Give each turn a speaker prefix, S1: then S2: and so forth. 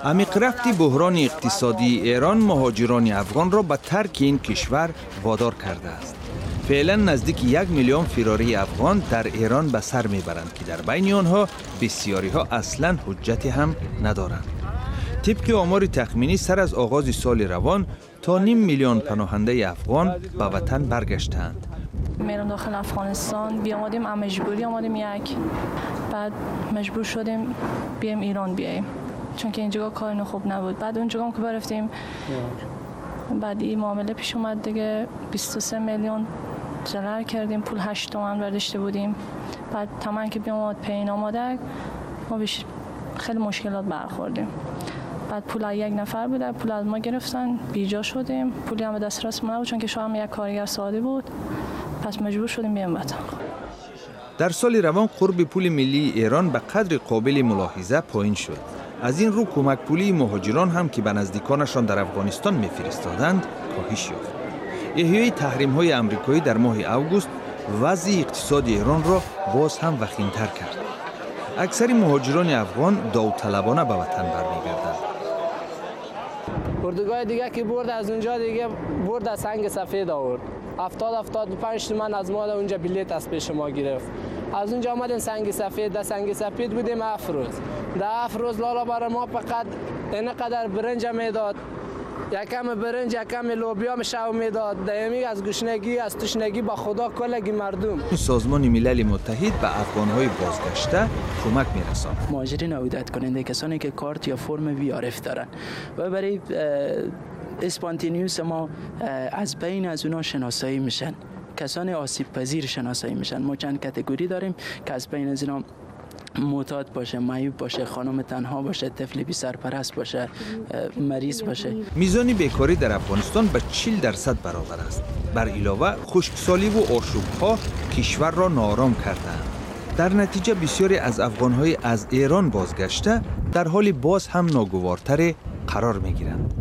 S1: عمیق رفتی بحران اقتصادی ایران مهاجران افغان را به ترک این کشور وادار کرده است. فعلا نزدیک 1 میلیون فراری افغان در ایران به سر میبرند که در بین آنها بسیاری ها اصلا حجتی هم ندارند. طبق آمار تخمینی، سر از آغاز سال روان تا نیم میلیون پناهنده افغان به وطن برگشتند.
S2: میرم داخل افغانستان بیامدیم، مجبوری آمدیم یک، بعد مجبور شدیم بیایم ایران بیایم، چون که اینجا کار خوب نبود. بعد اونجا هم که برفتیم، بعد این معامله پیش اومد دیگه. 23 میلیون ضرر کردیم. پول 8 تومن برداشته بودیم. بعد تمام که بیامد پایین آماده، ما بیش خیلی مشکلات برخوردیم. بعد پول یک نفر بوده، پول از ما گرفتن، بیجا شدیم. پولی هم به دست راست ما نبود، چون که شوهرم یک کارگر ساده بود. پس مجبور شدیم بیایم وطن.
S1: در سال روان قرب پول ملی ایران به قدر قابل ملاحظه پایین شد. از این رو کمک پولی مهاجران هم که به نزدیکانشان در افغانستان میفرستادند کاهش یافت. احیای تحریم های امریکایی در ماه اوگوست وضع اقتصاد ایران را باز هم وخیمتر کرد. اکثر مهاجران افغان داوطلبانه به وطن برمیگردند.
S3: اردوگاه دیگه که برد، از اونجا دیگه برد از سنگ سفید آورد. 70 75 تومن از ما اونجا بلیت از پیش ما گرفت. از اونجا آمدیم سنگ سفید. در سنگ سفید بودیم 7 روز. در 7 روز لالا برای ما فقط اینقدر برنج میداد، یکم برنج، یکم لوبیا شو میداد. دایمی از گشنگی، از تشنگی، با خدا کلگی مردم.
S1: سازمان ملل متحد به افغانهای بازگشته کمک میرساند.
S4: مهاجرین عودت کننده، کسانی که کارت یا فرم VRF دارن و برای spontaneous ما از بین از اونا شناسایی میشن، کسان آسیب پذیر شناسایی میشن. ما چند category داریم که از بین از اینا معتاد باشه، معیوب باشه، خانم تنها باشه، طفل بی سرپرست باشه، مریض باشه.
S1: میزان بیکاری در افغانستان به 40% برابر است. بر علاوه خشکسالی و آشوبها کشور را ناآرام کردند. در نتیجه بسیاری از افغانهای از ایران بازگشته در حال باز هم ناگوارتر قرار میگیرند.